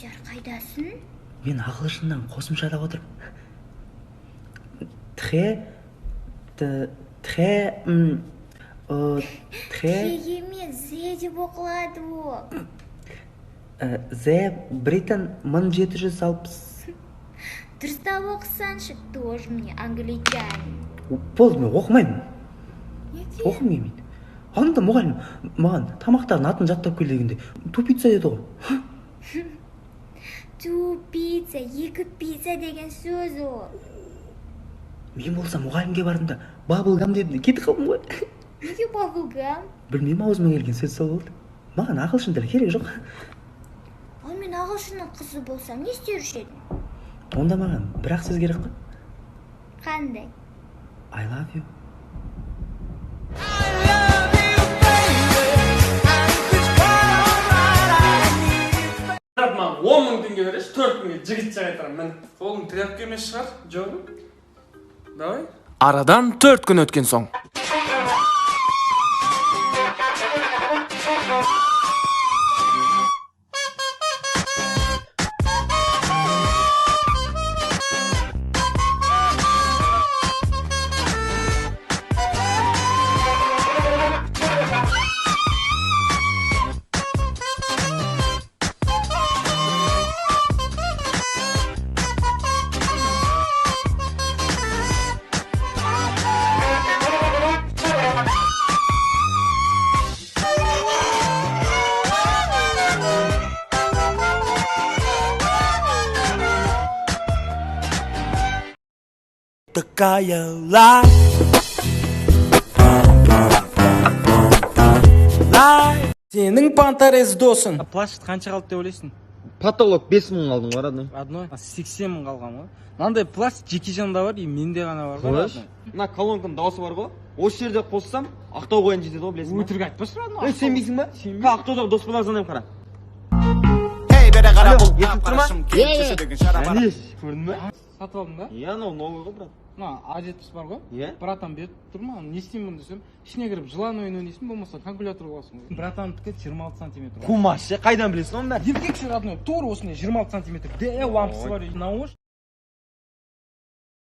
Мадияр, қайдасың? Мен ағылшыннан қосымшада отырмын. Тхе, т, тхе, м, тхе. Тхе емес, зе деп оқылады ол. The Britain 1760. Дұрыстап оқысаңшы, тоже мне англичанин. Болды, мен оқымаймын. Неге? Оқығым келмейді. Анда мұғалім маған тамақтардың атын жаттап кел дегенде, тупица деді ғой. Тупица, екі пицца деген сөз ол. Мен болсам мұғалімге бардым да, bubble gum дедім де кетіп қалдым ғой. Неге bubble gum? Білмеймін, аузыма келген сөз сол болды. Маған ағылшын тілі керек жоқ. Ал мен ағылшынның қызы болсам, не істеуші едің? Онда маған бір ақ сөз керек қой. Қандай? I love you. Брат, маған 10 000 теңге береші, 4 мыңға жігітше қайтарамын, міне. Қолың тряпка емес шығар. Жоқ. Давай. Арадан 4 күн өткен соң. Такая лай. Лай. Сенің панторез досың. Плащ қанша қалды деп ойлайсың? Потолок 5000 алдың ғой, родной. Родной, 80 000 қалған ғой. Мынандай плащ Жекежанда бар и менде ғана бар ғой. Қойшы. Родной. Мына колонканың дауысы бар ғой, осы жерде қоссам, Ақтау қоян жетеді ғой, білесің ба? Өтірік айтпашы, родной. Ей, сенбейсің ба? Сенбеймін. Ақтаудағы дос балаға звондаймын, қара. Алло, естіліп тұр ма? Әне, көрдің ба? Сатып алдың ба? Иә, анау новый ғой, брат. Мына А70 бар ғой. Иә. Братан беріп тұр ма? Не істеймін бұны десем, ішіне кіріп жылан ойын ойнайсың, болмаса калькулятор боласың ғой. Братанікі 26 сантиметр. Қумашы, қайдан білесің оның бәрін? Еркекше, родной, тура осындай 26 сантиметр. Де лампасы бар. Науш.